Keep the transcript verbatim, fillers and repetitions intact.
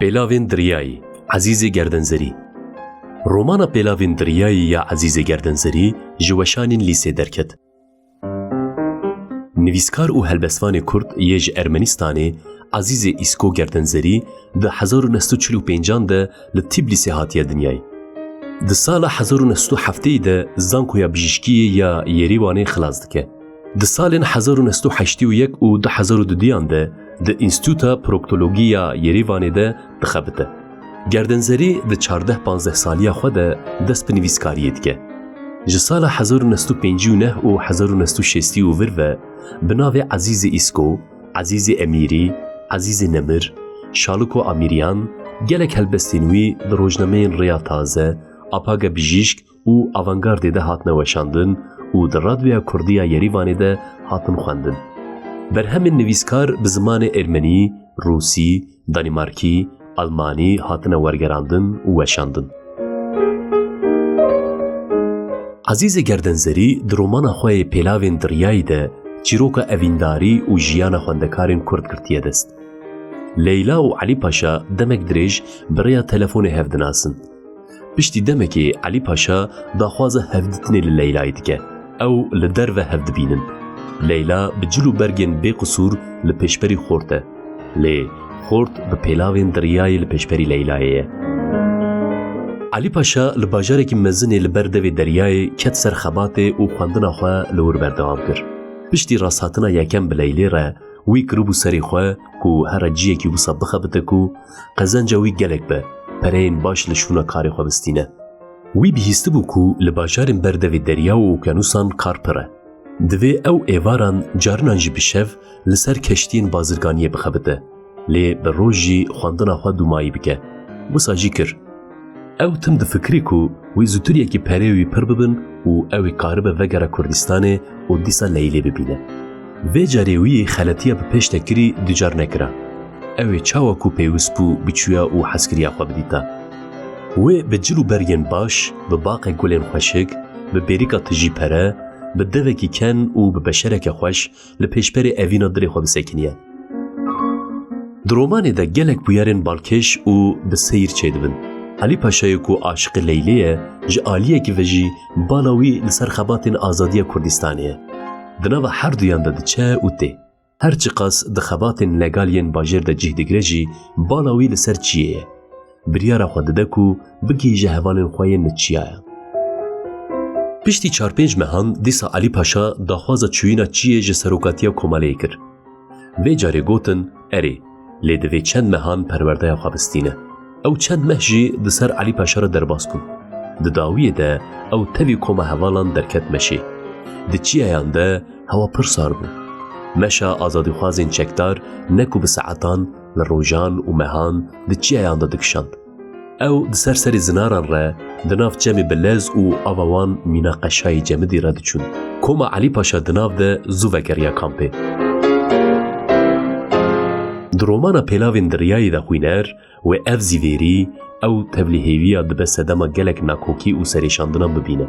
Pêlavên Diryayî, Ezîzê Gerdenzerî. Romana Pêlavên Diryayî ya Ezîzê Gerdenzerî ji weşanên lîsê derket. Nivîskar û helbestvanê kurd yê ji Ermenîstanê Ezîzê Îsko Gerdenzerî di hezar û neh sed û çil û pêncan de li Tîblîsê hatiye dinyayê. Di sala hezar û neh sed û heftê de Zankoya Bijîşkiyê ya Yerîvanê xilas dike. Di salên hezar û neh sed û heştê û yek û du hezar û duduyan de di Înstîtuta Proktologî ya Yerîvanê de dixebite. Gerdenzerî di çardeh panzdeh saliya xwe de dest bi nivîskariyê dike. Ji sala hezar û neh sed û pêncî û neh û hezar û neh sed û şêstî û vir ve bi navê Ezîzê Îsko, Ezîzê Emîrî, Ezîzê Nemir, Şaliko Amîriyan, gelek helbestên wî di rojnameyên Rêya Taze, Apaga Bijîşk û Avangardê de hatine weşandin û di Radyoya Kurdî ya Yerîvanê de hatin xwendin. Berhemên nivîskar bi zimanê ermenî, rûsî, danîmarkî, almanî hatine wergerandin û weşandin. Ezîzê Gerdenzerî di romana xwe yê Pêlavên Diryayî de çîroka evîndarî û jiyana xwendekarên kurd girtiye dest. Leyla û Elî Paşa demek dirêj bi rêya telefonê hev dinasin. Piştî demekê Elî Paşa daxwaza hevdîtinê li Leylayê dike. Ew li derve hev dibînin. Leyla bi cil û bergên bêqisûr li pêşberî xort e. Lê xort bi pêlavên diryayê li pêşberî Leylayê ye. Elî Paşa li bajarekî mezin ê li ber devê deryayê ket ser xebatê û xwendina xwe li wir berdewam kir. Piştî rasthatina yekem bi Leylê re, wî kiribû serê xwe ku here ciyekî wisa bixebite ku qezenca wî gelek be, pereyên baş li şûna karê xwe bistîne. Wî bihîstibû ku li bajarên ber devê derya û okyanûsan kar pir e. Divê ew êvaran carinan jî bi şev li ser keştiyên bazirganiyê bixebite, lê bi roj jî xwendina xwe dûmayî bike. Wisa jî kir. Ew tim difikirî ku wî zûtiriyekî pereyê wî pir bibin û ew ê karibe vegere Kurdistanê û dîsa Leylê bibîne. Vê carê wî xeletiya bi pêş de kirî ducar nekira. Ew ê çawa ku pêwist bû biçûya û hezkiriya xwe bidîta. Wê bi cil û bergên baş, bi baqek gulên xweşik, bi bêrîka tijî pere, bi devekî ken û bi beşereke xweş li pêşberê evîna dilê xwe bisekiniye. Di romanê de gelek bûyerên balkêş û bi seyr çêdibin. Elî Paşayê ku aşiqê Leylê ye, ji aliyekî ve jî bala wî li ser xebatên azadiya Kurdistanê ye. Di nava herduyan de diçe û tê. Her çiqas di xebatên legal yên bajêr de cih digire jî, bala wî li ser çiyê ye. Biryara xwe dide ku bigihîje hevalên xwe yên li çiyayan. Piştî çar pênc mehan dîsa Elî Paşa daxwaza çûyîna çiyê ji serokatiya Komaleyê kir. Vê carê gotin, erê, lê divê çend mehan perwerdeya xwe bistîne. Ew çend meh jî di ser Elî Paşa re derbas bûn. Di dawiyê de ew tevî koma hevalan derket meşê. Di çiyayan de hewa pir sar bû. Meşa azadîxwazên çekdar ne ku bi saetan, li rojan û mehan di çiyayan de dikişand. Ew di ser serê zinaran re, di nav çemê bi lez û ava wan mîna qeşayê cemidî re diçûn. Koma Elî Paşa di nav de zû vegeriya kampê. Di romana Pêlavên Diryayî de xwîner wê ev zîvêrî, ew tevlîhêviya dibe sedema gelek nakokî û serêşandinan bibîne.